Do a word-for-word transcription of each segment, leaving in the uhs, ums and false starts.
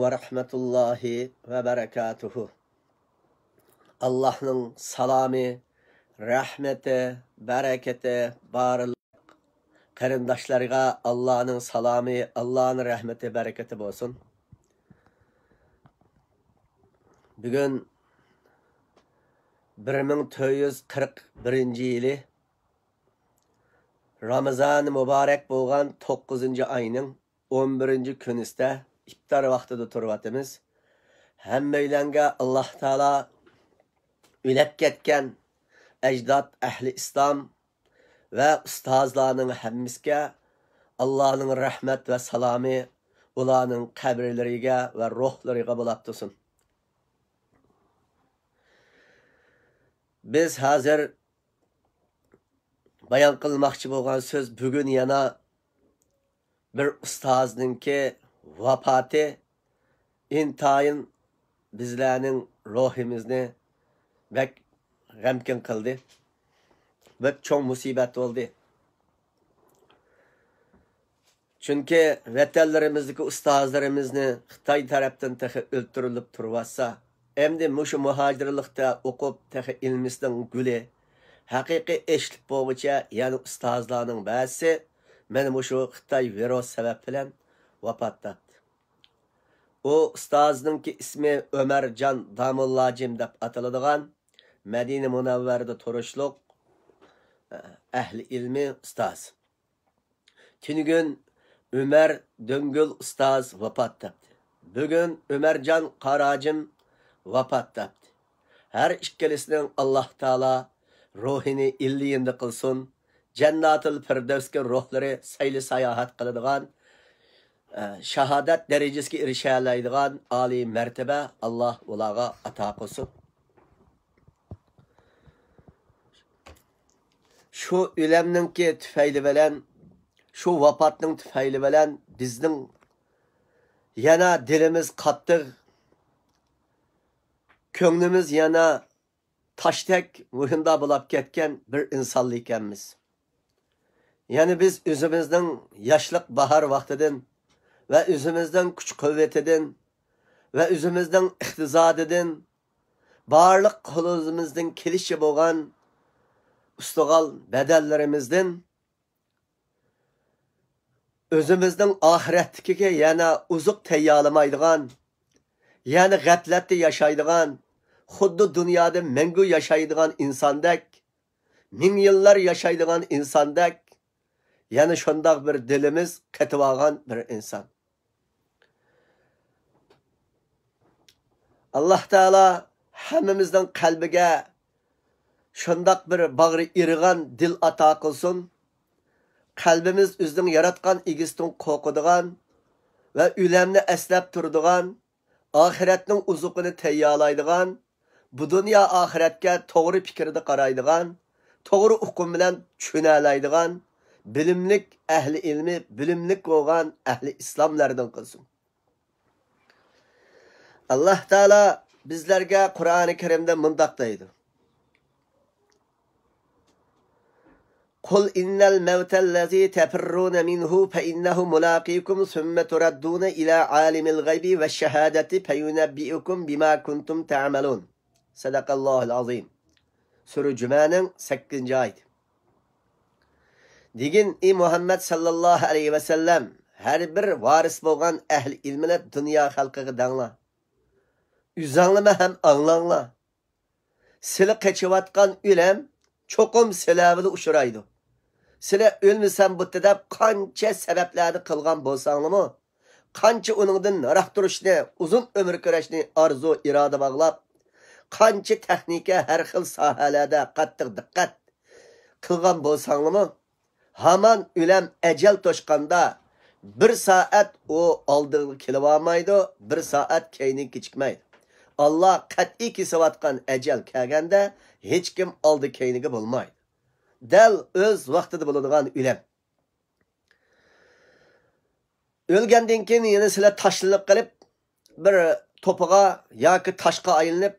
ۋە رەھمەتۇللاھى ۋە بەرەكاتۇھۇ. ئاللاھنىڭ سالامى، رەھمىتى، بەرىكىتى بارلىق قېرىنداشلارغا ئاللانىڭ سالامى، ئاللانىڭ رەھمىتى، بەرىكىتى بولسۇن. بۈگۈن بىر مىڭ تۆت يۈز قىرىق بىرىنچى يىلى رامىزان مۇبارەك بولغان توققۇزىنچى ئاينىڭ ئون بىرىنچى كۈنىسىدە ئىپتار ۋاقتىدا تۇرۇۋاتىمىز. ھەممەيلەنگە ئاللاھ تائالا ئۆلۈپ كەتكەن ئەجداد ئەھلى ئىسلام ۋە ئۇستازلارنىڭ ھەممىسىگە ئاللانىڭ رەھمەت ۋە سالامى ئۇلارنىڭ قەبرىلىرىگە ۋە روھلىرىغا بولاپ تۇرسۇن. بىز ھازىر بايان قىلماقچى بولغان سۆز بۈگۈن يەنە بىر ئۇستازنىڭكى ۋاپاتى ئىنتايىن بىزلەرنىڭ روھىمىزنى بەك غەمكىن قىلدى. بەك چوڭ مۇسىبەت بولدى. چۈنكى ۋەتەنلىرىمىزدىكى ئۇستازلىرىمىزنى خىتاي تەرەپتىن تېخى ئۆلتۈرۈلۈپ تۇرۇۋاتسا، ئەمدى مۇشۇ مۇھاجىرلىقتا ئوقۇپ، تېخى ئىلمىسىنىڭ گۈلى ھەقىقىي ئېچىلىپ بولغۇچە يەنە ئۇستازلارنىڭ بەزىسى مانا مۇشۇ خىتاي ۋىرۇس سەۋەب بىلەن ۋاپات تاپتى. ئۇ ئۇستازنىڭكى ئىسمى ئۆمەرجان داموللاجىم دەپ ئاتىلىدىغان مەدىنە مۇنەۋۋەرىدە تۇرۇشلۇق ئەھلى ئىلمى ئۇستاز. تۈنۈگۈن ئۆمەر دۆڭگۈل ئۇستاز ۋاپات تاپتى. بۈگۈن ئۆمەرجان قاراجىم ۋاپات تاپتى. ھەر ئىككىلىسىنىڭ ئاللاھ تائالا روھىنى ئىللىيىندا قىلسۇن، جەنناتۇل فىردەۋسكە روھلىرى سەيلە ساياھەت قىلىدىغان، ئە، شاھادەت دەرىجىسىگە ئېرىشەلەيدىغان ئالىي مەرتىبە ئاللاھ ئۇلارغا ئاتا قىلسۇن. شۇ ئۆلۈمنىڭكى تۈپەيلى بىلەن، شۇ ۋاپاتنىڭ تۈپەيلى بىلەن بىزنىڭ يەنە دىلىمىز قاتتىق، كۆڭلىمىز يەنە تاشتەك مۇھىمدا بولاپ كەتكەن بىر ئىنسانلا ئىكەنمىز. يەنى بىز ئۆزىمىزنىڭ ياشلىق باھار ۋاقتىدىن ۋە ئۆزىمىزنىڭ كۈچ-قۇۋۋىتىدىن ۋە ئۆزىمىزنىڭ ئىقتىسادىدىن، بارلىق قولىمىزدىن كېلىشىچە بولغان ئۇستىغال بەدەنلىرىمىزدىن ئۆزىمىزنىڭ ئاخىرەتتىكىگە يەنە ئوزۇق تەييارلىمايدىغان، يەنە غەپلەتتە ياشايدىغان، خۇددى دۇنيادا مەڭگۈ ياشايدىغان ئىنساندەك، مىڭ يىللار ياشايدىغان ئىنساندەك، يەنە شۇنداق بىر دىلىمىز قېتىۋالغان بىر ئىنسان. ئاللاھ تائالا ھەممىمىزنىڭ قەلبىگە شۇنداق بىر باغرى ئېرىغان دىل ئاتا قىلسۇن. قەلبىمىز ئۆزىنىڭ ياراتقان ئىگىسىدىن قورقىدىغان ۋە ئۆلۈمنى ئەسلەپ تۇرىدىغان، ئاخىرەتنىڭ ئوزۇقىنى تەييارلايدىغان، بۇ دۇنيا ئاخىرەتكە توغرا پىكىردە قارايدىغان، توغرا ئۇقۇم بىلەن چۈشىنەلەيدىغان، بىلىملىك، ئەھلى ئىلمى، بىلىملىك بولغان ئەھلى ئىسلاملاردىن قىلسۇن. ئاللاھ تائالا بىزلەرگە قۇرئانى كەرىمدە مۇنداق دەيدۇ: قل إن الموت الذي تفرون منه فإنه ملاقيكم ثم تردون إلى عالم الغيب والشهادة فينبئكم بما كنتم تعملون. صدق الله العظيم. سۈرە جۈمەنىڭ سەككىزىنچى ئايىتى. دېگىن، ئى مۇھەممەد ساللاللاھۇ ئەلەيھى ۋەسەللەم، ھەر بىر ۋارىس بولغان ئەھلى ئىلمىنى دۇنيا خەلقىگە دەڭلار. ئۆزەڭلىمە ھەم ئاڭلاڭلار. سىلى قېچىۋاتقان ئۆلۈم چوقۇم سىلەرگىلا ئۇچرايدۇ. سىلى ئۆلمىسەم بوپتۇ دەپ قانچە سەۋەبلەرنى قىلغان بولساڭلىمۇ، قانچە ئۇنىڭدىن راق تۇرۇشنى، ئۇزۇن ئۆمۈر كۆرۈشنى ئارزۇ ئىرادە باغلاپ، قانچە تېخنىكا ھەر خىل ساھەلەردە قاتتىق دىققەت قىلغان بولساڭلىمۇ، ھامان ئۆلۈم ئەجەل توشقاندا بىر سائەت ئۇ ئالدىغا كېلىۋالمايدۇ، بىر سائەت كەينىگە كېچىكمەيدۇ. ئاللا قەتئىي كېسىۋاتقان ئەجەل كەلگەندە ھېچكىم ئالدى كەينىگە بولمايدۇ. دەل ئۆز ۋاقتىدا بولىدىغان ئۆلۈم. ئۆلگەندىن كېيىن يەنە سىلەر تاشلىنىپ قېلىپ، بىر توپىغا ياكى تاشقا ئايلىنىپ،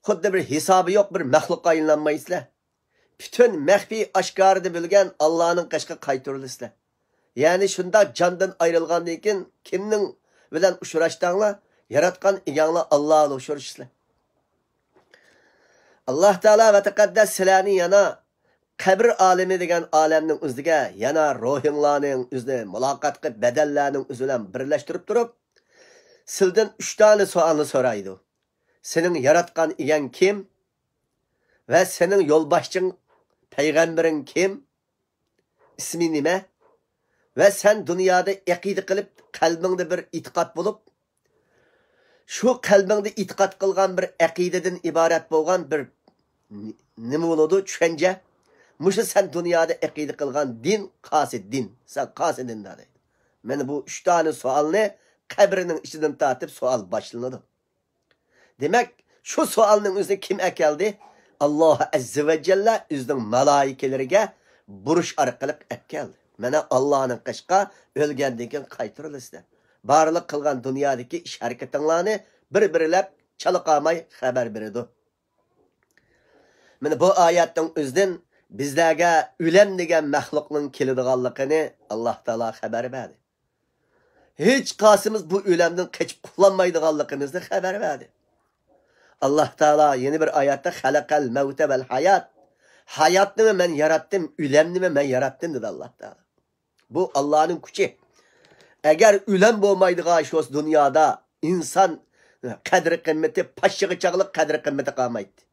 خۇددى بىر ھېسابى يوق بىر مەخلۇققا ئايلىنالمايسىلەر. پۈتۈن مەخپىي ئاشكارىنى بىلگەن ئاللانىڭ قېشىغا قايتۇرۇلىسىلەر. يەنى شۇنداق جاندىن ئايرىلغاندىن كېيىن كىمنىڭ بىلەن ئۇچراشتاڭلار، ياراتقان ئىگەڭلار ئاللا بىلەن ئۇچرىشىسىلەر. ئاللا تائالا ۋە تەقەددەس سىلەرنى يەنە قەبرە ئالىمى دېگەن ئالەمنىڭ ئۆزىگە، يەنە روھىڭلارنىڭ ئۆزىنى مۇلاقات قىلىپ، بەدەنلەرنىڭ ئۆزى بىلەن بىرلەشتۈرۈپ تۇرۇپ، سىلدىن ئۈچ دانە سوئالنى سورايدۇ. سېنىڭ ياراتقان ئىگەڭ كىم؟ ۋە سېنىڭ يولباشچىڭ، پەيغەمبىرىڭ كىم؟ ئىسمى نېمە؟ ۋە سەن دۇنيادا ئەقىدە قىلىپ، قەلبىڭدە بىر ئېتىقاد بولۇپ، شۇ قەلبىڭدە ئېتىقاد قىلغان بىر ئەقىدىدىن ئىبارەت بولغان بىر ن-، نېمە بولىدۇ؟ چۈشەنچە. مۇشۇ سەن دۇنيادا ئەقىدە قىلغان دىن قايسى دىن؟ سەن قايسى دىندا دەيدۇ. مانا بۇ ئۈچ دانە سوئالنى قەبرىنىڭ ئىچىدىن تارتىپ سوئال باشلىنىدۇ. دېمەك، شۇ سوئالنىڭ ئۆزىنى كىم ئەكەلدى؟ ئاللا ئەززە ۋە جەللە ئۆزىنىڭ مالايىكىلىرىگە بۇرۇش ئارقىلىق ئەكەلدى. مانا ئاللانىڭ قېشىغا ئۆلگەندىن كېيىن قايتۇرۇلىسىلەر. بارلىق قىلغان دۇنيادىكى ئىش ھەرىكىتىڭلارنى بىر-بىرلەپ چالا قالماي خەۋەر بېرىدۇ. مانا بۇ ئايەتنىڭ ئۆزىدىن بىزلەرگە ئۆلەم دېگەن مەخلۇقنىڭ كېلىدىغانلىقىنى ئاللا تائالا خەۋەر بەردى. ھېچقايسىمىز بۇ ئۆلەمدىن قېچىپ قۇتۇلالمايدىغانلىقىمىزنى خەۋەر بەردى. ئاللا تائالا يەنە بىر ئايەتتە خەلەقەل مەۋتە ۋەل ھايات. ھاياتنىمۇ مەن ياراتتىم، ئۆلەمنىمۇ مەن ياراتتىم دېدى ئاللا تائالا. بۇ ئاللانىڭ كۈچى. ئەگەر ئۆلەم بولمايدىغان ئىش بولسا دۇنيادا ئىنسان قەدرى قىممىتى، پاششىغا چاغلىق قەدرى قىممىتى قالمايتتى.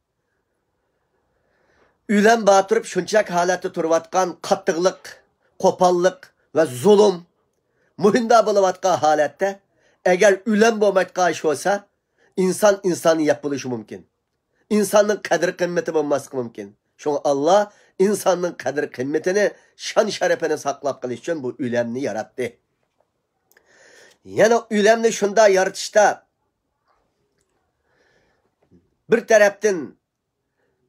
ئۆلەم بار تۇرۇپ شۇنچىلىك ھالەتتە تۇرۇۋاتقان قاتتىقلىق، قوپاللىق ۋە زۇلۇم مۇھىمدا بولۇۋاتقان ھالەتتە، ئەگەر ئۆلەم بولمايدىغان ئىش بولسا، ئىنسان ئىنساننى يەپ بولۇشى مۇمكىن. ئىنساننىڭ قەدىر قىممىتى بولماسلىقى مۇمكىن. شۇڭا ئاللا ئىنساننىڭ قەدىر قىممىتىنى، شان شەرىپىنى ساقلاپ قېلىش ئۈچۈن بۇ ئۆلەمنى ياراتتى. يەنە ئۆلەمنى شۇنداق يارىتىشتا، بىر تەرەپتىن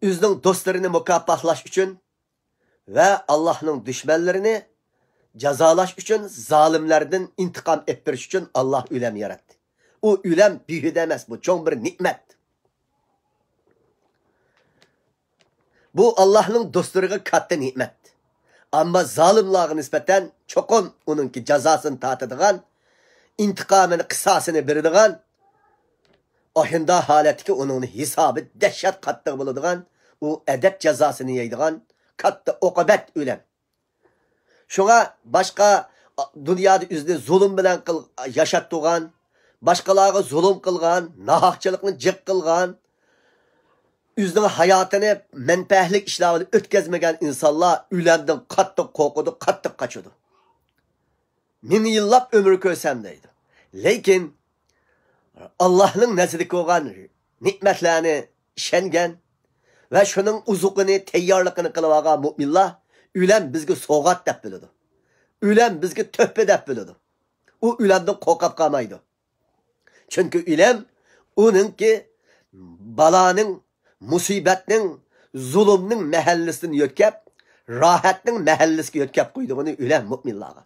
ئۆزىنىڭ دوستلىرىنى مۇكاپاتلاش ئۈچۈن ۋە ئاللاھنىڭ دۈشمەنلىرىنى جازالاش ئۈچۈن، زالىملاردىن ئىنتىقام ئېلىپ بېرىش ئۈچۈن ئاللاھ ئۆلەم ياراتتى. ئۇ ئۆلەم بىھۇدە ئەمەس، بۇ چوڭ بىر نېمەت. بۇ ئاللاھنىڭ دوستلىرىغا كاتتا نېمەت. ئەمما زالىملارغا نىسبەتەن چوقۇم ئۇنىڭكى جازاسىنى تارتىدىغان، ئىنتىقامىنى، قىساسىنى بېرىدىغان، ئاشۇنداق ھالەتتىكى ئۇنىڭ ھېسابى دەھشەت قاتتىق بولىدىغان، ئۇ ئەدەپ جازاسىنى يەيدىغان كاتتا ئوقۇبەت ئۆلەم. شۇڭا باشقا دۇنيادا ئۆزىنى زۇلۇم بىلەن قىل-، ياشاتتۇرغان، باشقىلارغا زۇلۇم قىلغان، ناھەقچىلىقنى جىق قىلغان، ئۆزىنىڭ ھاياتىنى مەنپەئەتلىك ئىشلار بىلەن ئۆتكۈزمىگەن ئىنسانلار ئۆلەمدىن قاتتىق قورقىدۇ، قاتتىق قاچىدۇ. مىڭ يىللاپ ئۆمۈر كۆرسەم دەيدۇ. لېكىن ئاللاھنىڭ نەزىرىدىكى بولغان نېمەتلەرنى ئىشەنگەن ۋە شۇنىڭ ئوزۇقىنى، تەييارلىقىنى قىلىۋالغان مۆمىنلار ئۆلەم بىزگە سوۋغات دەپ بىلىدۇ. ئۆلەم بىزگە تۆھپە دەپ بىلىدۇ. ئۇ ئۆلەمدىن قورقۇپ قالمايدۇ. چۈنكى ئۆلەم ئۇنىڭكى بالانىڭ، مۇسىبەتنىڭ، زۇلۇمنىڭ مەھەللىسىدىن يۆتكەپ، راھەتنىڭ مەھەللىسىگە يۆتكەپ قويىدىغىنى ئۆلەم مۆمىنلارغا.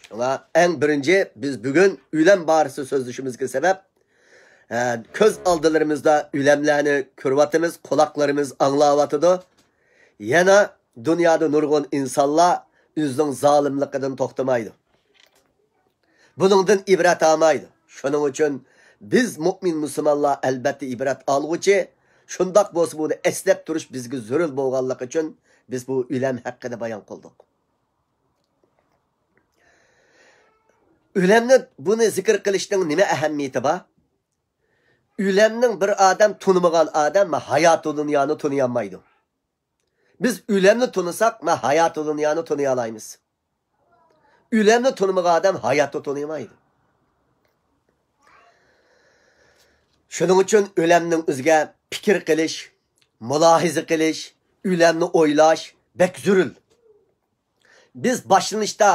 شۇڭا ئەڭ بىرىنچى بىز بۈگۈن ئۆلەم بارىسىدا سۆزلىشىمىزگە سەۋەب، ئە، كۆز ئالدىلىرىمىزدا ئۆلەملەرنى كۆرۈۋاتىمىز، قۇلاقلىرىمىز ئاڭلاۋاتىدۇ. يەنە دۇنيادا نۇرغۇن ئىنسانلار ئۆزىنىڭ زالىملىقىدىن توختىمايدۇ. بۇنىڭدىن ئىبرەت ئالمايدۇ. شۇنىڭ ئۈچۈن بىز مۆمىن مۇسۇلمانلار ئەلبەتتە ئىبرەت ئالغۇچى، شۇنداق بولسا بۇنى ئەسلەپ تۇرۇش بىزگە زۆرۈر بولغانلىقى ئۈچۈن بىز بۇ ئۆلەم ھەققىدە بايان قىلدۇق. ئۆلەمنى، بۇنى زىكىر قىلىشنىڭ نېمە ئەھمىيىتى بار؟ ئۆلەمنىڭ بىر ئادەم تونۇمىغان ئادەم ھاياتى دۇنيانى تونۇيالمايدۇ. بىز ئۆلەمنى تونۇساق، مانا ھاياتى دۇنيانى تونۇيالايمىز. ئۆلەمنى تونۇمىغان ئادەم ھاياتنى تونۇيالمايدۇ. شۇنىڭ ئۈچۈن ئۆلەمنىڭ ئۆزىگە پىكىر قىلىش، مۇلاھىزە قىلىش، ئۆلەمنى ئويلاش بەك زۆرۈر. بىز باشلىنىشتا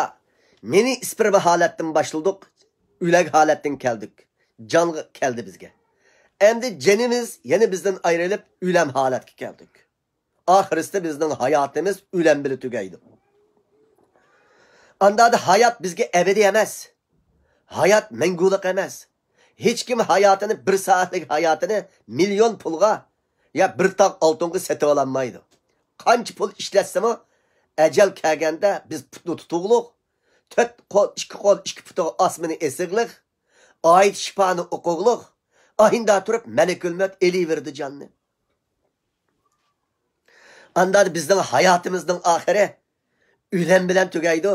مېنى ئىسپېرما ھالەتتىن باشلىدۇق، ئۆلەك ھالەتتىن كەلدۇق. جانغا كەلدى بىزگە. ئەمدى جېنىمىز يەنە بىزدىن ئايرىلىپ، ئۆلەم ھالەتكە كەلدۇق. ئاخىرسىدا بىزنىڭ ھاياتىمىز ئۆلەم بىلەن تۈگەيدۇ. ئاندادا ھايات بىزگە ئەبەدىي ئەمەس. ھايات مەڭگۈلۈك ئەمەس. ھېچكىم ھاياتىنى، بىر سائەتلىك ھاياتىنى مىليون پۇلغا يا بىر تاغ ئالتۇنغا سېتىۋالالمايدۇ. قانچە پۇل ئىشلەتسىمۇ، ئەجەل كەلگەندە بىز پۇتنى تۇتۇغلۇق، تۆت قول، ئىككى قول، ئىككى پۇتىغا ئاسمىنى ئېسىغلىق، ئايەت شىپانى ئوقۇغلۇق، ئاھىندا تۇرۇپ مەلىكۇل مەۋت ئېلىۋېرىدۇ جاننى. ئاندا بىزنىڭ ھاياتىمىزنىڭ ئاخىرى ئۆلۈم بىلەن تۈگەيدۇ.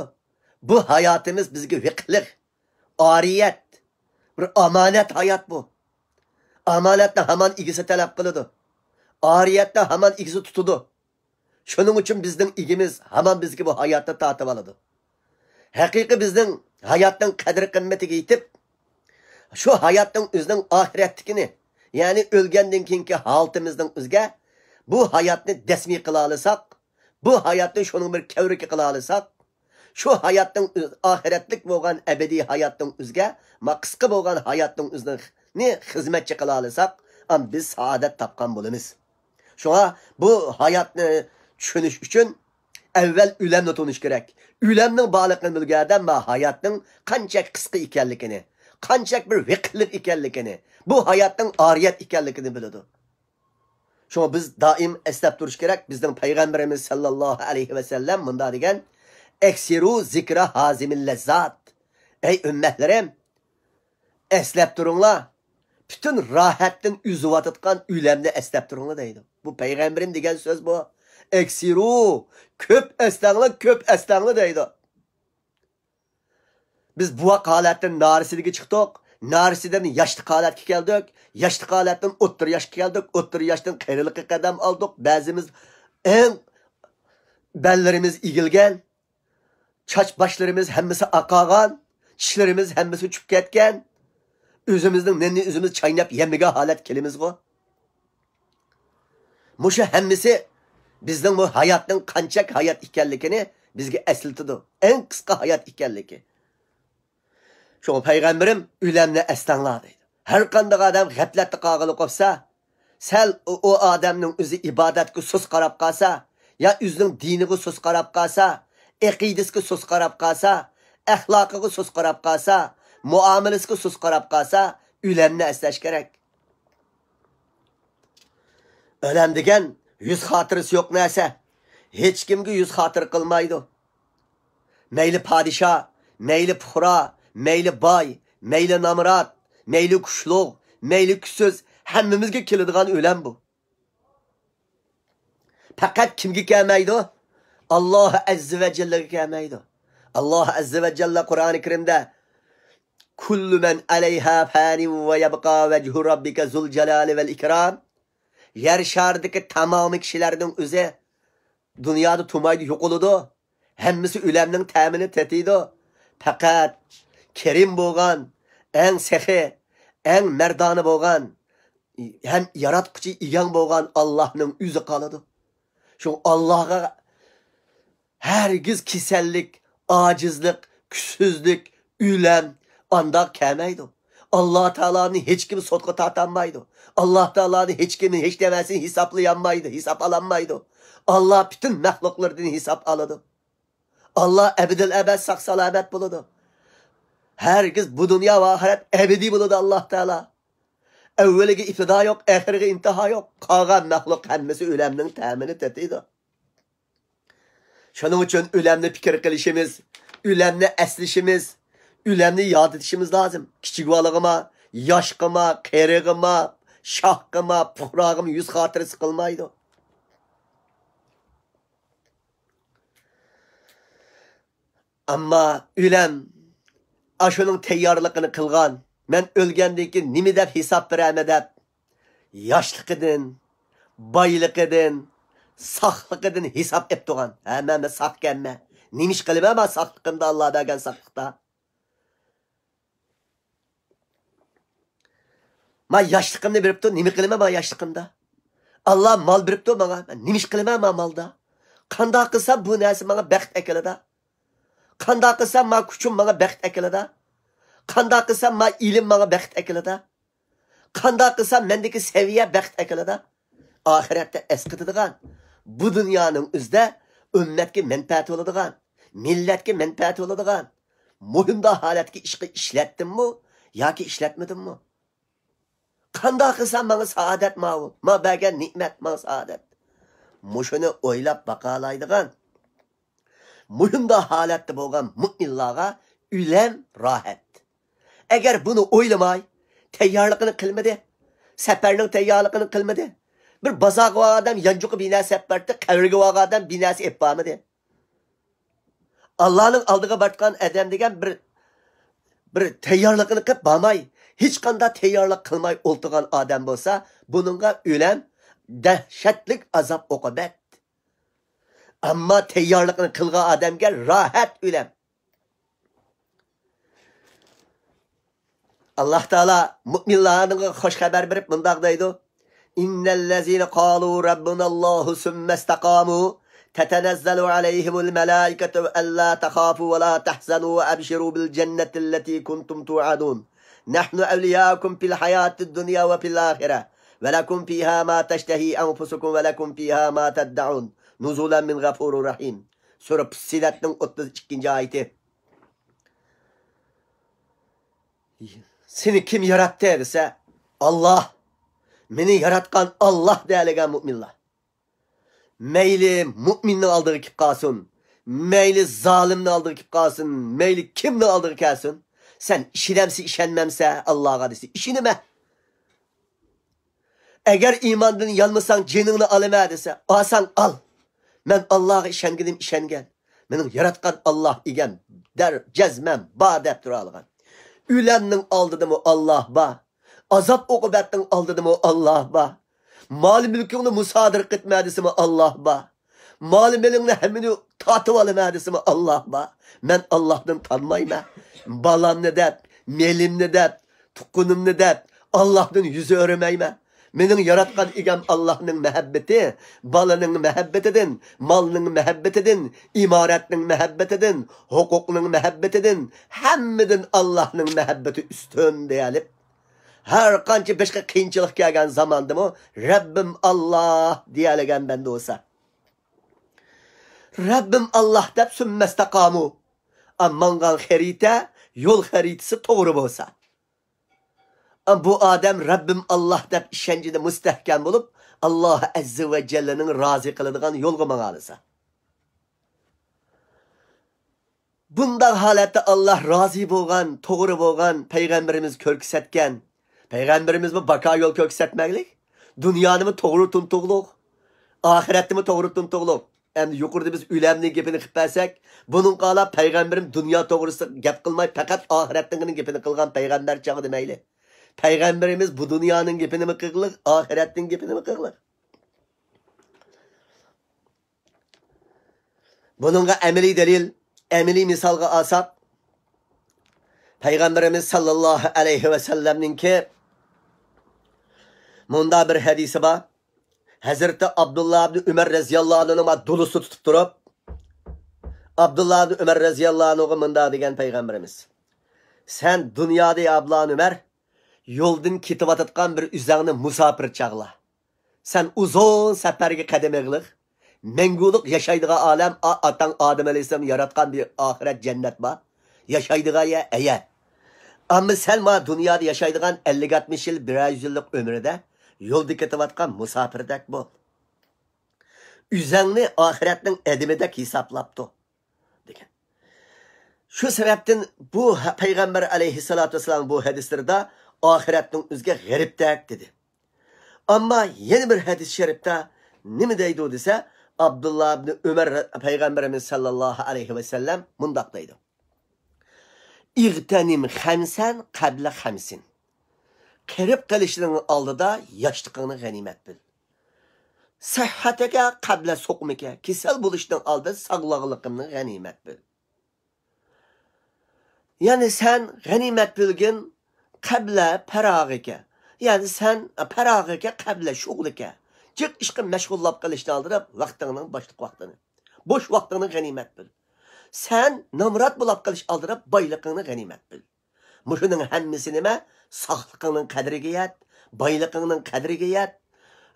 بۇ ھاياتىمىز بىزگە ھېقلىق، ئارىيەت، بىر ئامانەت ھايات بۇ. ئامانەتنى ھامان ئىگىسى تەلەپ قىلىدۇ. ئارىيەتنى ھامان ئىگىسى تۇتىدۇ. شۇنىڭ ئۈچۈن بىزنىڭ ئىگىمىز ھامان بىزگە بۇ ھاياتنى تارتىۋالىدۇ. ھەقىقىي بىزنىڭ ھاياتنىڭ قەدىر-قىممىتىگە يېتىپ، شۇ ھاياتنىڭ ئۆزىنىڭ ئاخىرەتلىكىنى، يەنى ئۆلگەندىن كېيىنكى ھالىتىمىزنىڭ ئۆزىگە بۇ ھاياتنى دەسمىي قىلالىساق، بۇ ھاياتنى شۇنىڭ بىر كەۋرىكى قىلالىساق، شۇ ھاياتنىڭ ئۆز-، ئاخىرەتلىك بولغان ئەبەدىي ھاياتنىڭ ئۆزىگە، ما قىسقا بولغان ھاياتنىڭ ئۆزىنى خىزمەتچى قىلالىساق، ئام بىز سائادەت تاپقان بولىمىز. شۇڭا بۇ ھاياتنى چۈشىنىش ئۈچۈن ئەۋۋەل ئۆلەمنى تونۇش كېرەك. ئۆلەمنىڭ بارلىقىنى بىلگەن ئادەم ما ھاياتنىڭ قانچەك قىسقا ئىكەنلىكىنى، قانچەك بىر ۋېقىتلىق ئىكەنلىكىنى، بۇ ھاياتنىڭ ئارىيەت ئىكەنلىكىنى بىلىدۇ. شۇڭا بىز دائىم ئەسلەپ تۇرۇش كېرەك، بىزنىڭ پەيغەمبىرىمىز سەللەللاھۇ ئەلەيھى ۋەسەللەم مۇنداق دېگەن: «ئەكسىرۇ زىكرا ھازىمىل لەززات.» ئەي ئۈممەتلىرىم، ئەسلەپ تۇرۇڭلار، پۈتۈن راھەتتىن ئۈزۈۋاتىدىغان ئۆلەمنى ئەسلەپ تۇرۇڭلار دەيدۇ. بۇ پەيغەمبىرىم دېگەن سۆز بۇ. «ئەكسىرۇ»، كۆپ ئەسلەڭلار، كۆپ ئەسلەڭلار دەيدۇ. بىز بوۋاق ھالەتتىن نارسىدىگە چىقتۇق، نارسىدىن ياشلىق ھالەتكە كەلدۇق، ياشلىق ھالەتتىن ئوتتۇرا ياشقا كەلدۇق، ئوتتۇرا ياشتىن قېرىلىققا قەدەم ئالدۇق. بەزىمىز ئەڭ بەللىرىمىز ئېگىلگەن، چاچ باشلىرىمىز ھەممىسى ئاقارغان، چىشلىرىمىز ھەممىسى چۈشۈپ كەتكەن، ئۆزىمىزنىڭ نېنىنى ئۆزىمىز چايناپ يەمىگەن ھالەتكە كېلىمىزغۇ. مۇشۇ ھەممىسى بىزنىڭ بۇ ھاياتنىڭ قانچەك ھايات ئىكەنلىكىنى بىزگە ئەسلىتىدۇ. ئەڭ قىسقا ھايات ئىكەنلىكى. شۇڭا پەيغەمبىرىم «ئۆلەمنى ئەستەڭلار» دەيدۇ. ھەر قانداق ئادەم غەپلەتتە قالغىلى قوپسا، سەل ئۇ، ئۇ ئادەمنىڭ ئۆزى ئىبادەتكە سۇس قاراپ قالسا، يا ئۆزىنىڭ دىنىغا سۇس قاراپ قالسا، ئەقىدىسىگە سۇس قاراپ قالسا، ئەخلاقىغا سۇس قاراپ قالسا، مۇئامىلىسىگە سۇس قاراپ قالسا، ئۆلەمنى ئەسلەش كېرەك. ئۆلەم دېگەن يۈز خاتىرىسى يوق نەرسە. ھېچكىمگە يۈز خاتىرە قىلمايدۇ. مەيلى پادىشاھ، مەيلى پۇقرا، مەيلى باي، مەيلى نامرات، مەيلى كۈچلۈك، مەيلى كۈچسىز، ھەممىمىزگە كېلىدىغان ئۆلەم بۇ. پەقەت كىمگە كەلمەيدۇ؟ ئاللاھ ئەززە ۋە جەللەگە كەلمەيدۇ. ئاللاھ ئەززە ۋە جەللە قۇرئانى كەرىمدە: «كۇللۇ مەن ئەلەيھا فانىن ۋە يەبقا ۋەجھۇ رەببىكە زۇل جالالى ۋەل ئىكرام.» يەر شارىدىكى تامامى كىشىلەرنىڭ ئۆزى دۇنيادا تۇمايدۇ، يوقىلىدۇ. ھەممىسى ئۆلەمنىڭ تەمىنى تېتىيدۇ. پەقەت كەرىم بولغان، ئەڭ سېخىي، ئەڭ مەردانە بولغان ھەم ياراتقۇچى ئىگەڭ بولغان ئاللاھنىڭ ئۆزى قالىدۇ. شۇ ئاللاھقا ھەرگىز كېسەللىك، ئاجىزلىق، كۈچسىزلىك، ئۆلەم ئانداق كەلمەيدۇ. ئاللا تائالانى ھېچكىم سوتقا تارتالمايدۇ. ئاللا تائالانى ھېچكىم ھېچ نەرسىنى ھېسابلىيالمايدۇ، ھېساب ئالالمايدۇ. ئاللا پۈتۈن مەخلۇقلىرىدىن ھېساب ئالىدۇ. ئاللا ئەبەدىل ئەبەد ساق سالامەت بولىدۇ. ھەرگىز بۇ دۇنيا ۋە ئاخىرەت ئەبەدىي بولىدۇ ئاللا تائالا. ئەۋۋىلىگە ئىپتىدا يوق، ئاخىرىغا ئىنتىھا يوق. قالغان مەخلۇق ھەممىسى ئۆلەمنىڭ تەمىنى تېتىيدۇ. شۇنىڭ ئۈچۈن ئۆلەمنى پىكىر قىلىشىمىز، ئۆلەمنى ئەسلىشىمىز، ئۆلەمنى ياد ئېتىشىمىز لازىم. كىچىك بالىغىمۇ، ياشقىمۇ، قېرىغىمۇ، شاھقىمۇ، پۇقراغىمۇ يۈز خاتىرىسى قىلمايدۇ. ئەمما ئۆلەم ئاشۇنىڭ تەييارلىقىنى قىلغان، مەن ئۆلگەندىن كېيىن نېمە دەپ ھېساب بېرەمەن دەپ، ياشلىقىدىن، بايلىقىدىن، ساقلىقىدىن ھېساب ئېلىپ تۇرغان. ھە، مەن، مەن ساقكەنمەن. نېمە ئىش قىلىمەن مەن ساقلىقىمدا، ئاللا بەرگەن ساقلىقتا؟ ما ياشلىقىمنى بېرىپتۇ، نېمە قىلىمەن ما ياشلىقىمدا؟ ئاللا مال بېرىپتۇ ماڭا، مەن نېمە ئىش قىلىمەن ما مالدا؟ قانداق قىلسام بۇ نەرسە ماڭا بەخت ئەكېلىدۇ؟ قانداق قىلسام ما كۈچۈم ماڭا بەخت ئەكېلىدۇ؟ قانداق قىلسام ما ئىلىم ماڭا بەخت ئەكېلىدۇ؟ قانداق قىلسام مەندىكى سەۋىيە بەخت ئەكېلىدۇ؟ ئاخىرەتتە ئەسقىتىدىغان، بۇ دۇنيانىڭ ئۆزىدە ئۈممەتكە مەنپەئەتى بولىدىغان، مىللەتكە مەنپەئەتى بولىدىغان مۇنداق ھالەتتىكى ئىشقا ئىشلەتتىممۇ ياكى ئىشلەتمىدىممۇ؟ قانداق قىلسام ماڭا سائادەت ماۋۇ؟ ما بەرگەن نېمەت ماڭا سائادەت. مۇشۇنى ئويلاپ باقالايدىغان، مۇشۇنداق ھالەتتە بولغان مۇئمىنلارغا ئۆلەم راھەت. ئەگەر بۇنى ئويلىماي، تەييارلىقىنى قىلمىدى، سەپەرنىڭ تەييارلىقىنى قىلمىدى، بىر بازارغا بارغان ئادەم يانچۇقى بىنەرسە ئېلىپ بارتتى، قەبرىگە بارغان ئادەم بىنەرسە ئېلىپ بارمىدى. ئاللانىڭ ئالدىغا بارغان ئادەم دېگەن بىر، بىر تەييارلىقىنى قىلىپ بارماي، ھېچقانداق تەييارلىق قىلماي ئولتۇرغان ئادەم بولسا، بۇنىڭغا ئۆلەم دەھشەتلىك ئازاب ئوقۇبەت. ئەمما تەييارلىقىنى قىلغان ئادەمگە راھەت ئۆلەم. ئاللاھ تائالا مۇئمىنلارغا خوش خەۋەر بېرىپ مۇنداق دەيدۇ: إن الذين قالوا ربنا الله ثم استقاموا تتنزل عليهم الملائكة ألا تخافوا ولا تحزنوا وأبشروا بالجنة التي كنتم توعدون نحن أولياؤكم في الحياة الدنيا وفي الآخرة ولكم فيها ما تشتهي أنفسكم ولكم فيها ما تدعون نزلا من غفور رحيم. سۈرە پۇسسىلەتنىڭ ئوتتۇز ئىككىنچى ئايىتى. سېنى كىم ياراتتى دېسە، ئاللاھ. مېنى ياراتقان ئاللاھ دېيەلىگەن مۇئمىنلار. مەيلى مۇئمىننىڭ ئالدىغا كېلىپ قالسۇن، مەيلى زالىمنىڭ ئالدىغا كېلىپ قالسۇن، مەيلى كىمنىڭ ئالدىغا كەلسۇن، سەن ئىشىنەمسە، ئىشەنمەمسە ئاللاھقا دېسە، ئىشىنىمەن. ئەگەر ئىماندىن يانمىساڭ، جېنىڭنى ئالىمەن دېسە، ئالساڭ ئال. مەن ئاللاھقا ئىشەنگىنىم ئىشەنگەن. مېنىڭ ياراتقان ئاللاھ ئىگەم دەر جەزمەن بار دەپ تۇرالىغان. ئۆلەمنىڭ ئالدىدىمۇ ئاللاھ بار. ئازاب ئوقۇبەتنىڭ ئالدىدىمۇ ئاللاھ بار. مال مۈلكۈڭنى مۇسادىرە قىلىپ مەن دېسىمۇ ئاللاھ بار. مال مېلىڭنى ھەممىنى تارتىۋالىمەن دېسىمۇ ئاللاھ بار. مەن ئاللاھتىن تانمايمەن. بالامنى دەپ، مېلىمنى دەپ، تۇغقىنىمنى دەپ، ئاللاھتىن يۈز ئۆرۈمەيمەن. مېنىڭ ياراتقان ئىگەم ئاللاھنىڭ مەھەببىتى، بالىنىڭ مەھەببىتىدىن، مالنىڭ مەھەببىتىدىن، ئىمارەتنىڭ مەھەببىتىدىن، ھوقۇقنىڭ مەھەببىتىدىن، ھەممىدىن ئاللاھنىڭ مەھەببىتى ئۈستۈن دېيەلىپ، ھەر قانچە بېشىغا قىيىنچىلىق كەلگەن زاماندىمۇ، رەببىم ئاللاھ دېيەلىگەن بەندە بولسا، رەببىم ئاللاھ دەپ سۈممەستەقامۇ، ماڭغان خەرىتە، يول خەرىتىسى توغرا بولسا، بۇ ئادەم رەببىم ئاللاھ دەپ ئىشەنچىدە مۇستەھكەم بولۇپ، ئاللاھ ئەززە ۋە جەللىنىڭ رازى قىلىدىغان يولغا ماڭالىسا. بۇنداق ھالەتتە ئاللاھ رازى بولغان، توغرا بولغان پەيغەمبىرىمىز كۆرسەتكەن. پەيغەمبىرىمىزمۇ باكا يول كۆرسەتمەكلىك. دۇنيانىمۇ توغرا تۇتۇقلۇق، ئاخىرەتنىمۇ توغرا تۇتۇقلۇق. ئەمدى يۇقىرىدا بىز ئۆلەمنىڭ گېپىنى قىلىپ بەرسەك، بۇنىڭغا ئالا پەيغەمبىرىم دۇنيا توغرىسىدا گەپ قىلماي، پەقەت ئاخىرەتنىڭ گېپىنى قىلغان پەيغەمبەر چاغى دېمەيلى. پەيغەمبىرىمىز بۇ دۇنيانىڭ گېپىنىمۇ قىلغىلىق، ئاخىرەتنىڭ گېپىنىمۇ قىلغىلىق. بۇنىڭغا ئەمەلىي دەلىل، ئەمەلىي مىسالغا ئالساق، پەيغەمبىرىمىز ساللاللاھۇ ئەلەيھى ۋەسەللەمنىڭكى مۇنداق بىر ھەدىسى بار. ھەزرىتى ئابدۇللا ئىبنى ئۆمەر رەزىياللاھۇ ئەنھۇنىڭ دۇلۇسى تۇتۇپ تۇرۇپ، ئابدۇللا ئىبنى ئۆمەر رەزىياللاھۇ ئەنھۇغا مۇنداق دېگەن پەيغەمبىرىمىز: سەن دۇنيادا، يا ئابدۇللا ئۆمەر، يولدىن كېتىۋاتىدىغان بىر ئۆزەڭنى مۇساپىر چاغلا. سەن ئۇزۇن سەپەرگە قەدەم ئېغىلىق، مەڭگۈلۈك ياشايدىغان ئالەم ئا-، ئاتاڭ ئادەم ئەلەيھىسسالام ياراتقان بىر ئاخىرەت جەننەت بار. ياشايدىغان يەر ئەيە. ئەمما سەن ما دۇنيادا ياشايدىغان ئەللىك ئاتمىش يىل، بىرەر يۈز يىللىق ئۆمرىدە يولدا كېتىۋاتقان مۇساپىردەك بول. ئۆزەڭنى ئاخىرەتنىڭ ئادىمىدەك ھېسابلاپتۇ، دېگەن. شۇ سەۋەبتىن بۇ ھە-، پەيغەمبەر ئەلەيھىسسالاتۇ ۋەسسالام بۇ ھەدىسلىرىدا ئاخىرەتنىڭ ئۆزىگە غېرىبتەك دېدى. ئەمما يەنە بىر ھەدىس شەرىپتە نېمە دەيدۇ دېسە، ئابدۇللا ئىبنى ئۆمەر پەيغەمبىرىمىز ساللاللاھۇ ئەلەيھى ۋەسەللەم مۇنداق دەيدۇ: ئىغتەنىم خەمسەن قەبلە خەمسىن. قېرىپ قېلىشنىڭ ئالدىدا ياشلىقىڭنى غەنىيمەت بىل. سەھھەتىكە قەبلە سۇقمىكە، كېسەل بولۇشنىڭ ئالدىدا ساغلاملىقىمنى غەنىيمەت بىل. يەنى سەن غەنىيمەت بىلگىن قەبلە پەراغىكە. يەنى سەن پەراغىكە قەبلە شۇغلىكە. جىق ئىشقا مەشغۇللاپ قېلىشنىڭ ئالدىدا ۋاقتىڭنىڭ بوشلۇق ۋاقتىنى، بوش ۋاقتىڭنى غەنىيمەت بىل. سەن نامرات بولاپ قېلىش ئالدىدا بايلىقىڭنى غەنىيمەت بىل. مۇشۇنىڭ ھەممىسى نېمە؟ ساقلىقىڭنىڭ قەدرىگە يەت، بايلىقىڭنىڭ قەدرىگە يەت،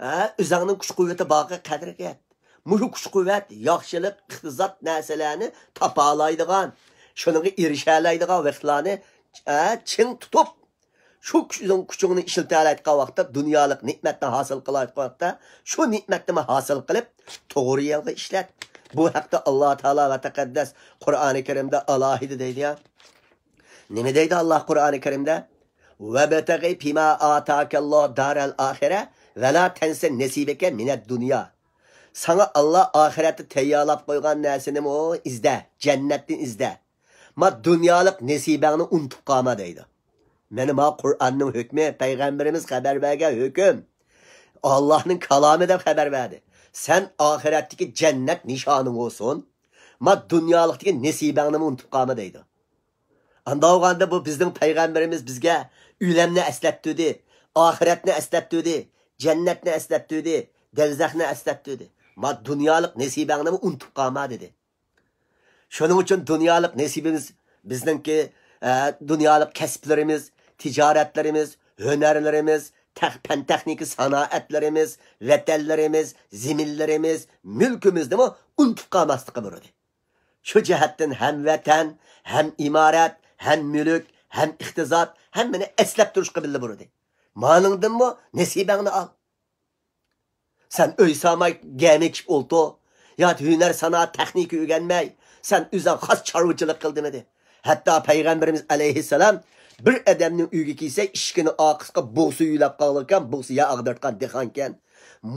ھە، ئۆزۈڭنىڭ كۈچ-قۇۋۋىتى بارغا قەدرىگە يەت. مۇشۇ كۈچ-قۇۋۋەت، ياخشىلىق، ئىقتىساد نەرسىلەرنى تاپالايدىغان، شۇنىڭغا ئېرىشەلەيدىغان ۋاقىتلارنى، ھە، چىڭ تۇتۇپ، شۇ كۈچ-، ئۆزۈڭ كۈچۈڭنى ئىشلىتەلەيدىغان ۋاقىتتا، دۇنيالىق نېمەتنى ھاسىل قىلالايدىغان ۋاقىتتا، شۇ نېمەتنىمۇ ھاسىل قىلىپ، توغرا يولغا ئىشلەت. بۇ ھەقتە ئاللا تائالا ۋە تەقەددەس قۇرئانى كەرىمدە ئالاھىدە دەيدۇ يا. نېمە دەيدۇ ئاللا قۇرئانى كەرىمدە؟ «ۋەبتەغى فىما ئاتاكەللا دارەل ئاخىرە ۋەلا تەنسە نەسىبەكە مىنەد دۇنيا.» ساڭا ئاللا ئاخىرەتتە تەييارلاپ قويغان نەرسىنىمۇ ئىزدە، جەننەتنى ئىزدە. ما دۇنيالىق نېسىبەڭنى ئۇنتۇپ قالما دەيدۇ. مانا ما قۇرئاننىڭ ھۆكمى، پەيغەمبىرىمىز خەۋەر بەرگەن ھۆكۈم. ئاللانىڭ كالامى دەپ خەۋەر بەردى. سەن ئاخىرەتتىكى جەننەت نىشانىڭ بولسۇن، ما دۇنيالىقتىكى نېسىبەڭنىمۇ ئۇنتۇپ قالما دەيدۇ. ئاندا بولغاندا بۇ بىزنىڭ پەيغەمبىرىمىز بىزگە ئۆلەمنى ئەسلەتتۈردى، ئاخىرەتنى ئەسلەتتۈردى، جەننەتنى ئەسلەتتۈردى، دەرزەخنى ئەسلەتتۈردى. ما دۇنيالىق نېسىبەڭنىمۇ ئۇنتۇپ قالما دېدى. شۇنىڭ ئۈچۈن دۇنيالىق نېسىبىمىز بىزنىڭكى، ئە، دۇنيالىق كەسىپلىرىمىز، تىجارەتلىرىمىز، ھۈنەرلىرىمىز، تەق-، پەن تېخنىكا سانائەتلىرىمىز، ۋەتەنلىرىمىز، زېمىنلىرىمىز، مۈلكىمىزنىمۇ ئۇنتۇپ قالماسلىققا بۇيرۇدى. شۇ جەھەتتىن ھەم ۋەتەن، ھەم ئىمارەت، ھەم مۈلۈك، ھەم ئىقتىساد، ھەممىنى ئەسلەپ تۇرۇشقا بىللە بۇيرۇدى. مانىڭدىنمۇ نېسىبەڭنى ئال. سەن ئۆي سالماي گەمە ئېكىپ ئولتۇر. ياكى ھۈنەر سانائەت تېخنىكا ئۆگەنمەي، سەن ئۆزۈڭ خاس چارۋىچىلىق قىل دېمىدى. ھەتتا پەيغەمبىرىمىز ئەلەيھىسسالام بىر ئادەمنىڭ ئۆيىگە كەلسە، ئىشىكىنى ئارقىسىغا بوغسا يۆلەپ قالغانىكەن، بوغسا يەر ئاغدۇرتقان دېھقانكەن.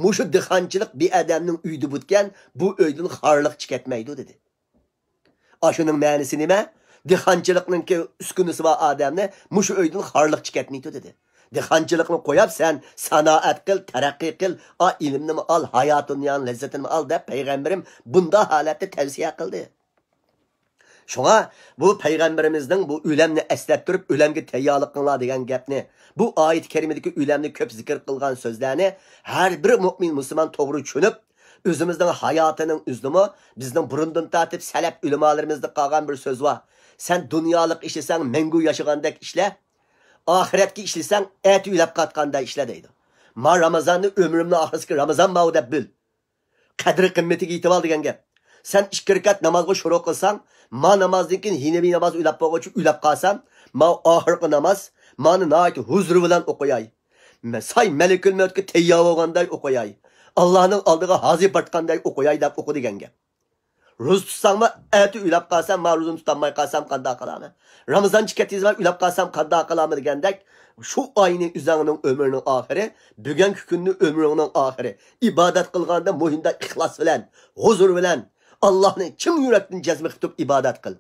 مۇشۇ دېھقانچىلىق بىر ئادەمنىڭ ئۆيىدە بۇتكەن، بۇ ئۆيدىن خارلىق چىقەتمەيدۇ دېدى. ئاشۇنىڭ مەنىسى نېمە؟ دېھقانچىلىقنىڭكى ئۈسكۈنىسى بار ئادەمنى مۇشۇ ئۆيدىن خارلىق چىقەتمەيدۇ دېدى. دېھقانچىلىقنى قويۇپ سەن سانائەت قىل، تەرەققىي قىل، ئا، ئىلىمنىمۇ ئال، ھايات دۇنيانىڭ لەززىتىنىمۇ ئال دەپ پەيغەمبىرىم بۇنداق ھالەتتە تەۋسىيە قىلدى. شۇڭا بۇ پەيغەمبىرىمىزنىڭ بۇ ئۆلەمنى ئەسلەپ تۇرۇپ، ئۆلەمگە تەييارلىق قىلىڭلار دېگەن گەپنى، بۇ ئايەت كەرىمىدىكى ئۆلەمنى كۆپ زىكىر قىلغان سۆزلەرنى ھەر بىر مۆمىن مۇسۇلمان توغرا چۈشىنىپ، ئۆزىمىزنىڭ ھاياتىنىڭ ئۆزىدىمۇ بىزنىڭ بۇرۇندىن تارتىپ سەلەپ ئۆلىمالىرىمىزدا قالغان بىر سۆز بار. سەن دۇنيالىق ئىشلىسەڭ، مەڭگۈ ياشىغاندەك ئىشلە، ئاخىرەتكە ئىشلىسەڭ، ئەتە ئۆلۈپ قاتقاندەك ئىشلە دەيدۇ. ما رامىزاننى ئۆمرۈمنىڭ ئاخىرىسىدىكى رامىزان ماۋۇ دەپ بىل. قەدرى قىممىتىگە يېتىۋال دېگەن گەپ. سەن ئىككى رەكەت نامازغا شۇرۇ قىلساڭ، ما نامازدىن كېيىن يەنە بىر ناماز ئۆلەپ بولغۇچە ئۆلەپ قالسام، ما ئاخىرقى ناماز، مانى ناھايىتى ھۇزۇر بىلەن ئوقۇياي. مە-، ساي مەلىكۇل مەۋتكە تەييار بولغاندەك ئوقۇياي. ئاللانىڭ ئالدىغا ھازىر بارغاندەك ئوقۇياي دەپ ئوقۇ دېگەن گەپ. روزا تۇتساڭمۇ، ئەتە ئۆلۈپ قالسام، ما روزىنى تۇتالماي قالسام قانداق قىلامەن؟ رامىزانچە كەتكۈزۈپ ئۆلۈپ قالسام قانداق قىلامەن دېگەندەك، شۇ ئاينى ئۆزۈڭنىڭ ئۆمرىنىڭ ئاخىرى، بۈگۈنكى كۈننى ئۆمرۈڭنىڭ ئاخىرى. ئىبادەت قىلغاندا مۇھىمدا ئىخلاس بىلەن، ھۇزۇر بىلەن، ئاللانى چىن يۈرەكتىن جەزم قىلىپ ئىبادەت قىل.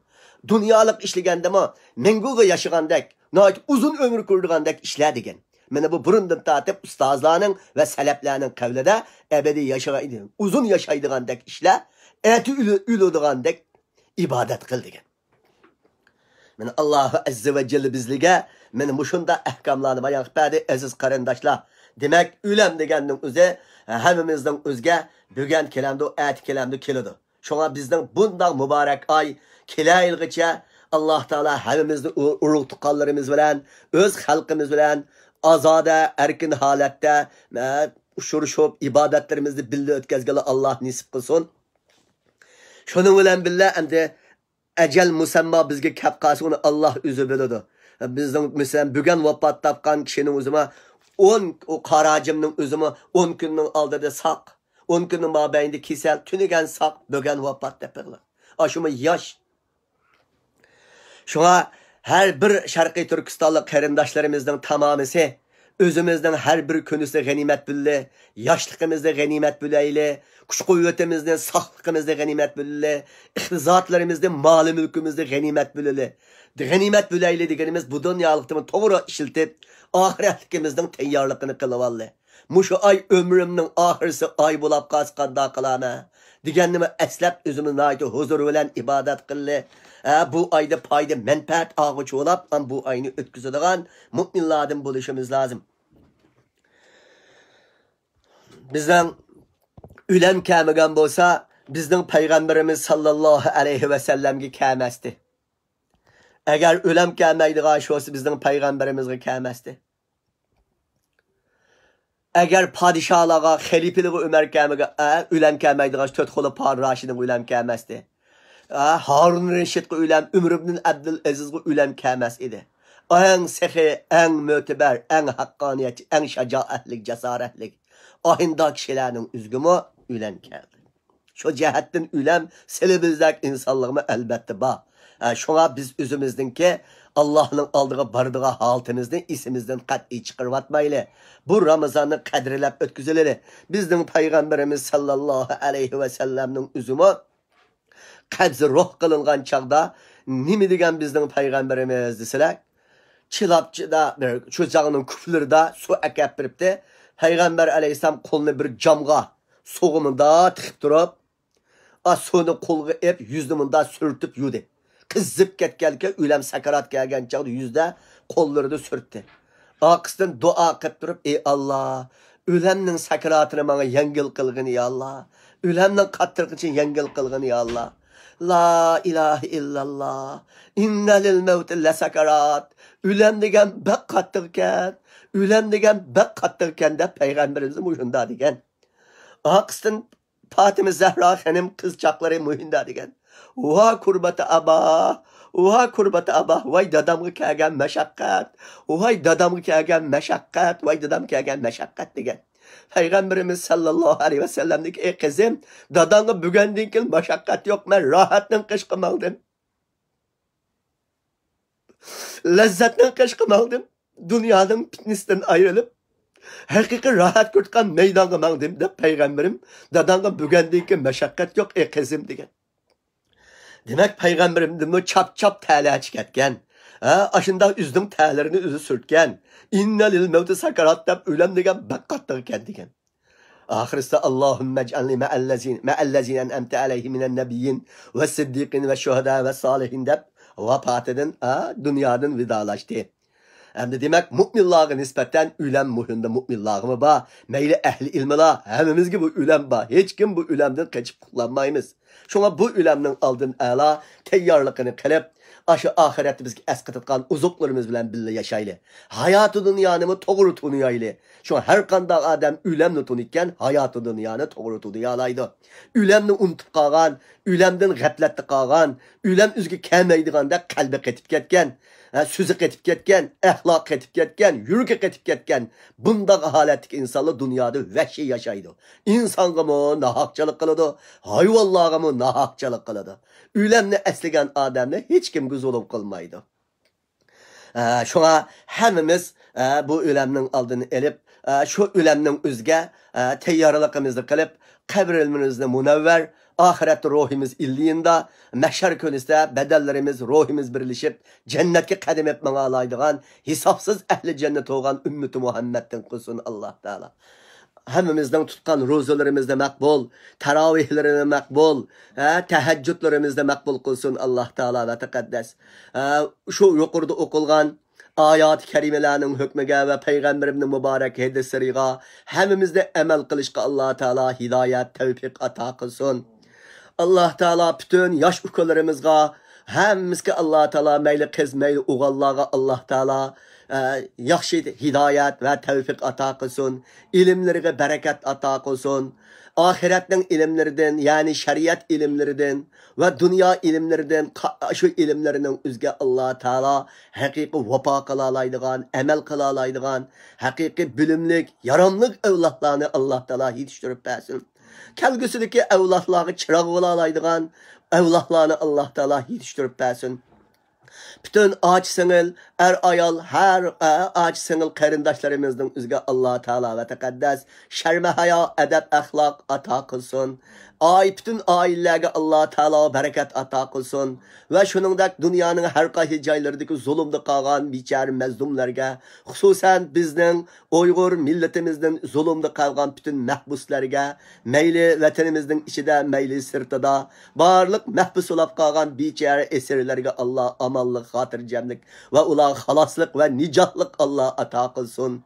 دۇنيالىق ئىشلىگەندىمۇ، مەڭگۈگە ياشىغاندەك، ناھايىتى ئۇزۇن ئۆمۈر كۆرىدىغاندەك ئىشلە دېگەن. مانا بۇ بۇرۇندىن تارتىپ ئۇستازلارنىڭ ۋە سەلەپلەرنىڭ قەۋلىدە ئەبەدىي ياشايدۇ، ئۇزۇن ياشايدىغاندەك ئىشلە، ئەتە ئۆلە-، ئۆلىدىغاندەك ئىبادەت قىل دېگەن. مانا ئاللاھۇ ئەززە ۋە جەللە بىزلىگە مانا مۇشۇنداق ئەھكاملارنى بايان قىلىپ بەردى، ئەزىز قېرىنداشلار. دېمەك، ئۆلەم دېگەننىڭ ئۆزى ھەممىمىزنىڭ ئۆزىگە بۈگۈن كېلەمدۇ، ئەتە كېلەمدۇ، كېلىدۇ. شۇڭا بىزنىڭ بۇنداق مۇبارەك ئاي كېلەيلىغىچە ئاللاھ تائالا ھەممىمىزنى ئۇ-، ئۇرۇق تۇغقانلىرىمىز بىلەن، ئۆز خەلقىمىز بىلەن ئازادە، ئەركىن ھالەتتە، مە، ئۇچرىشىپ، ئىبادەتلىرىمىزنى بىللە ئۆتكەزگىلى ئاللاھ نېسىپ قىلسۇن. شۇنىڭ بىلەن بىللە، ئەمدى ئەجەل مۇسەمما بىزگە كەپ قالسا، ئۇنى ئاللاھ ئۆزى بىلىدۇ. بىزنىڭ، مەسىلەن، بۈگۈن ۋاپات تاپقان كىشىنىڭ ئۆزىمۇ، ئون، ئۇ قاراجىمنىڭ ئۆزىمۇ ئون كۈننىڭ ئالدىدا ساق، ئون كۈننىڭ مابەينىدە كېسەل، تۈنۈگۈن ساق، بۈگۈن ۋاپات دەپ بېرىلىدۇ. ئاشۇمۇ ياش. شۇڭا ھەر بىر شەرقىي تۈركىستانلىق قېرىنداشلىرىمىزنىڭ تامامىسى ئۆزىمىزنىڭ ھەر بىر كۈنىسىنى غەنىيمەت بىللى، ياشلىقىمىزنى غەنىيمەت بىلەيلى، كۈچ-قۇۋۋىتىمىزنى، ساقلىقىمىزنى غەنىيمەت بىلىلى، ئىقتىسادلىرىمىزنى، مالى مۈلكىمىزنى غەنىيمەت بىلىلى. غەنىيمەت بىلەيلى دېگىنىمىز بۇ دۇنيالىقتىمۇ توغرا ئىشلىتىپ، ئاخىرەتلىكىمىزنىڭ تەييارلىقىنى قىلىۋالدى. مۇشۇ ئاي ئۆمرۈمنىڭ ئاخىرسى ئاي بولاپ قالسا قانداق قىلامەن؟ دېگەننىمۇ ئەسلەپ، ئۆزىمىز ناھايىتى ھۇزۇر بىلەن ئىبادەت قىلدى. ھە، بۇ ئايدا پايدا، مەنپەئەت ئالغۇچى بولاپ، ھەم بۇ ئاينى ئۆتكۈزىدىغان مۇئمىنلاردىن بولۇشىمىز لازىم. بىزنىڭ ئۆلەم كەلمىگەن بولسا، بىزنىڭ پەيغەمبىرىمىز ساللاللاھۇ ئەلەيھى ۋەسەللەمگە كەلمەستى. ئەگەر ئۆلەم كەلمەيدىغان ئىش بولسا، بىزنىڭ پەيغەمبىرىمىزگە كەلمەستى. ئەگەر پادىشاھلارغا، خەلىپىلىرىگە ئۆمەر كەلمىگە-، ئە، ئۆلەم كەلمەيدىغان تۆت خۇلىپا راشىدىنغا ئۆلەم كەلمەستى. ئە، ھارۇن رەشىدقا ئۆلەم، ئۆمەر ئىبن ئابدۇل ئەزىزغا ئۆلەم كەلمەس ئىدى. ئەڭ سېخىي، ئەڭ مۆتىبەر، ئەڭ ھەققانىيەتچى، ئەڭ شاجائەتلىك، جاسارەتلىك، ئاھىندار كىشىلەرنىڭ ئۆزىگىمۇ ئۆلەم كەلدى. شۇ جەھەتتىن ئۆلەم سىلى بىزدەك ئىنسانلارمۇ ئەلۋەتتە بار. ھە، شۇڭا بىز ئۆزىمىزنىڭكى ئاللاھنىڭ ئالدىغا بارىدىغان ھالىتىمىزنى ئېسىمىزدىن قەتئىي چىقىرىۋاتمايلى. بۇ رامىزاننى قەدىرلەپ ئۆتكۈزۈۋېلىلى. بىزنىڭ پەيغەمبىرىمىز ساللاللاھۇ ئەلەيھى ۋەسەللەمنىڭ ئۆزىمۇ قەبزى روھ قىلىنغان چاغدا نېمە دېگەن بىزنىڭ پەيغەمبىرىمىز دېسىلە، چىلاپچىدا بىر چۆچەكنىڭ كۈپلىرىدا سۇ ئەكەپ بېرىپتۇ. پەيغەمبەر ئەلەيھىسسالام قولىنى بىر جامغا سۇغا مۇنداق تىقىپ تۇرۇپ، ئا، سۇنى قولغا ئېلىپ، يۈزىنى مۇنداق سۈرتۈپ يۇدى. قىزىپ كەتكەنكەن، ئۆلەم سەكرات كەلگەن چاغدا يۈزىدە، قوللىرىدا سۈرتتى. ئارقىسىدىن دۇئا قىلىپ تۇرۇپ، ئى ئاللا، ئۆلەمنىڭ سەكراتىنى ماڭا يەڭگىل قىلغىن، يا ئاللا. ئۆلەمنىڭ قاتتىقىنى يەڭگىل قىلغىن، يا ئاللا. لا ئىلاھە ئىللاللا. ئىننە لىل مەۋتى لەسەكرات. ئۆلەم دېگەن بەك قاتتىقكەن. ئۆلەم دېگەن بەك قاتتىقكەن دەپ پەيغەمبىرىمىز مۇشۇنداق دېگەن. ئارقىسىدىن پاتىمە زەھرا خېنىم قىزچاقلىرى مۇھىندار دېگەن. ۋا كۇربەتە ئابا، ۋا كۇربەتە ئابا، ۋاي دادامغا كەلگەن مەشەققەت، ۋاي دادامغا كەلگەن مەشەققەت، ۋاي دادام كەلگەن مەشەققەت دېگەن. پەيغەمبىرىمىز ساللاللاھۇ ئەلەيھى ۋەسەللەمدىكى، ئەي قىزىم، داداڭغا بۈگەندىن كېيىن مەشەققەت يوق، مەن راھەتنىڭ قېشىغا ماڭدىم. لەززەتنىڭ قېشىغا ماڭدىم، دۇنيانىڭ پىتنىسىدىن ئايرىلىپ، ھەقىقىي راھەت كۆرىدىغان مەيدانغا ماڭدىم، دەپ پەيغەمبىرىم داداڭغا بۈگەندىن كېيىن مەشەققەت يوق، ئەي قىزىم، دېگەن. دېمەك، پەيغەمبىرىمدىنمۇ چاپ-چاپ تەلەر چىكەتكەن. ھە، ئاشۇنداق ئۆزىنىڭ تەلىرىنى ئۆزى سۈرتكەن. ئىننە لىل مەۋتى ساكرات دەپ، ئۆلەم دېگەن بەك قاتتىق ئىكەن، دېگەن. ئاخىرسىدا، ئاللاھۇممە ئەجئەلنى مەئەللەزىن-، مەئەللەزىنە ئەنئەمتە ئەلەيھىم مىنەن نەبىيين ۋە سىددىقىن ۋە شۇھەدا ۋە سالىھىن دەپ ۋاپاتىدىن، ئا، دۇنيادىن ۋىدالاشتى. ئەمدى دېمەك، مۇئمىنلارغا نىسبەتەن ئۆلەم مۇھىمدا مۇئمىنلارغىمۇ بار، مەيلى ئەھلى ئىلمىلار، ھەممىمىزگە بۇ ئۆلەم بار. ھېچكىم بۇ ئۆلەمدىن قېچىپ قۇتۇلالمايمىز. شۇڭا بۇ ئۆلەمنىڭ ئالدىن ئەلا تەييارلىقىنى قىلىپ، ئاشۇ ئاخىرەتتە بىزگە ئەسقىتىدىغان ئوزۇقلىرىمىز بىلەن بىللە ياشايلى. ھاياتى دۇنيانىمۇ توغرا تونۇيايلى. شۇڭا ھەر قانداق ئادەم ئۆلەمنى تونۇيدىكەن، ھاياتى دۇنيانى توغرا تونۇيالايدۇ. ئۆلەمنى ئۇنتۇپ قالغان، ئۆلەمدىن غەپلەتتە قالغان، ئۆلەم ئۆزىگە كەلمەيدىغاندەك قەلبى قېتىپ كەتكەن، ھە، سۆزى قېتىپ كەتكەن، ئەخلاقى قېتىپ كەتكەن، يۈرىكى قېتىپ كەتكەن، بۇنداق ھالەتتىكى ئىنسانلار دۇنيادا ۋەھشىي ياشايدۇ. ئىنسانغىمۇ ناھەقچىلىق قىلىدۇ، ھايۋانلارغىمۇ ناھەقچىلىق قىلىدۇ. ئۆلەمنى ئەسلىگەن ئادەمنى ھېچكىمگە زۇلۇم قىلمايدۇ. ئە، شۇڭا ھەممىمىز، ئە، بۇ ئۆلەمنىڭ ئالدىنى ئېلىپ، ئە، شۇ ئۆلەمنىڭ ئۆزىگە، ئە، تەييارلىقىمىزنى قىلىپ، قەبرىمىزنى مۇنەۋۋەر، ئاخىرەتتە روھىمىز ئىللىيىندا، مەھشەر كۈنىسىدە بەدەنلىرىمىز، روھىمىز بىرلىشىپ، جەننەتكە قەدىمىپ ماڭالايدىغان، ھېسابسىز ئەھلى جەننەت بولغان ئۈممىتى مۇھەممەدتىن قىلسۇن ئاللاھ تائالا. ھەممىمىزنىڭ تۇتقان روزىلىرىمىزنى مەقبۇل، تاراۋىھلىرىنى مەقبۇل، ھە، تەھەججۇدلىرىمىزنى مەقبۇل قىلسۇن ئاللاھ تائالا ۋە تەقەددەس. ھە، شۇ يۇقىرىدا ئوقۇلغان ئايات كەرىمىلەرنىڭ ھۆكمىگە ۋە پەيغەمبىرىمنىڭ مۇبارەك ھەدىسلىرىغا ھەممىمىزنى ئەمەل قىلىشقا ئاللاھ تائالا ھىدايەت، تەۋپىق ئاتا قىلسۇن. ئاللاھ تائالا پۈتۈن ياش ئۇكىلىرىمىزغا، ھەممىسىگە ئاللاھ تائالا، مەيلى قىز، مەيلى ئوغۇللارغا ئاللاھ تائالا، ئە، ياخشى ھىدايەت ۋە تەۋپىق ئاتا قىلسۇن. ئىلىملىرىگە بەرىكەت ئاتا قىلسۇن. ئاخىرەتنىڭ ئىلىملىرىدىن، يەنى شەرىئەت ئىلىملىرىدىن ۋە دۇنيا ئىلىملىرىدىن، قا-، شۇ ئىلىملىرىنىڭ ئۆزىگە ئاللاھ تائالا ھەقىقىي ۋاپا قىلالايدىغان، ئەمەل قىلالايدىغان، ھەقىقىي بىلىملىك، ياراملىق ئەۋلادلارنى ئاللاھ تائالا يېتىشتۈرۈپ بەرسۇن. كەلگۈسىدىكى ئەۋلادلارغا چىراغ بولالايدىغان ئەۋلادلارنى ئاللاھ تائالا يېتىشتۈرۈپ بەرسۇن. پۈتۈن ئاچا سىڭىل، ئەر ئايال، ھەر، ئە، ئاچا سىڭىل قېرىنداشلىرىمىزنىڭ ئۆزىگە ئاللاھ تائالا ۋە تەقەددەس شەرمە ھايا، ئەدەپ ئەخلاق ئاتا قىلسۇن. ئاي، پۈتۈن ئائىلىلەرگە ئاللاھ تائالا بەرىكەت ئاتا قىلسۇن. ۋە شۇنىڭدەك دۇنيانىڭ ھەر قايسى جايلىرىدىكى زۇلۇمدا قالغان بىچارە مەزلۇملارغا، خۇسۇسەن بىزنىڭ ئۇيغۇر مىللىتىمىزدىن زۇلۇمدا قالغان پۈتۈن مەھبۇسلارغا، مەيلى ۋەتىنىمىزنىڭ ئىچىدە، مەيلى سىرتىدا، بارلىق مەھبۇس بولاپ قالغان بىچارە ئەسىرلەرگە ئاللاھ ئامانلىق، خاتىرجەملىك ۋە ئۇلارغا خالاسلىق ۋە نىجاتلىق ئاللاھ ئاتا قىلسۇن.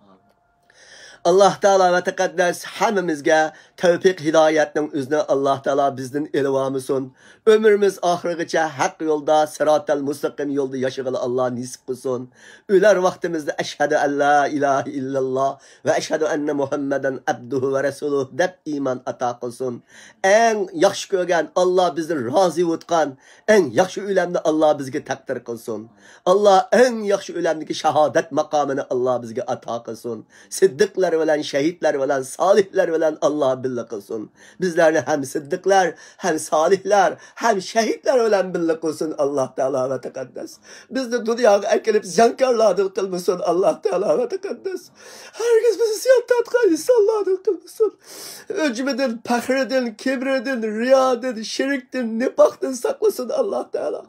ئاللاھ تائالا ۋە تەقەددەس ھەممىمىزگە تەۋپىق ھىدايەتنىڭ ئۆزىنى ئاللاھ تائالا بىزدىن ئېلىۋالمىسۇن. ئۆمرىمىز ئاخىرىغىچە ھەق يولدا، سىراتەل مۇستەقىم يولدا ياشىغىلى ئاللاھ نېسىپ قىلسۇن. ئۆلەر ۋاقتىمىزدا ئەشھەدۇ ئەللا ئىلاھە ئىللاللاھ ۋە ئەشھەدۇ ئەننە مۇھەممەدەن ئەبدۇھۇ ۋە رەسۇلۇھ دەپ ئىمان ئاتا قىلسۇن. ئەڭ ياخشى كۆرگەن، ئاللاھ بىزدىن رازى بولغان ئەڭ ياخشى ئۆلەمنى ئاللاھ بىزگە تەقدىر قىلسۇن. ئاللاھ ئەڭ ياخشى ئۆلەمدىكى شاھادەت ماقامىنى ئاللاھ بىزگە ئاتا قىلسۇن. سىددىقلار بىلەن، شەھىدلەر بىلەن، سالىھلار بىلەن ئاللا بىللە قىلسۇن. بىزلەرنى ھەم سىددىقلار، ھەم سالىھلار، ھەم شەھىدلەر بىلەن بىللە قىلسۇن ئاللا تائالا ۋە تەقەددەس. بىزنى دۇنياغا ئەكېلىپ زىيانكارلاردىن قىلمىسۇن ئاللا تائالا ۋە تەقەددەس. ھەرگىز بىزنى زىيان تارتقان ئىنسانلاردىن قىلمىسۇن. ئۆجمىدىن، پەخرىدىن، كىبرىدىن، رىيادىن، شىركتىن، نىپاقتىن ساقلىسۇن ئاللا تائالا.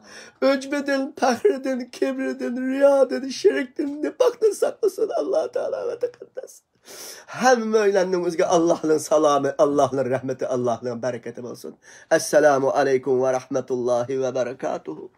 ئۆجمىدىن، پەخرىدىن، كىبرىدىن، رىيادىن، شىركتىن، نىپاقتىن ساقلىسۇن ئاللا تائالا ۋە تەقەددەس. ھەممەيلەننىڭ ئۆزىگە ئاللاھنىڭ سالامى، ئاللاھنىڭ رەھمىتى، ئاللاھنىڭ بەرىكىتى بولسۇن. ئەسسالامۇ ئەلەيكۇم ۋە رەھمەتۇللاھى ۋە بەرىكاتۇھۇ.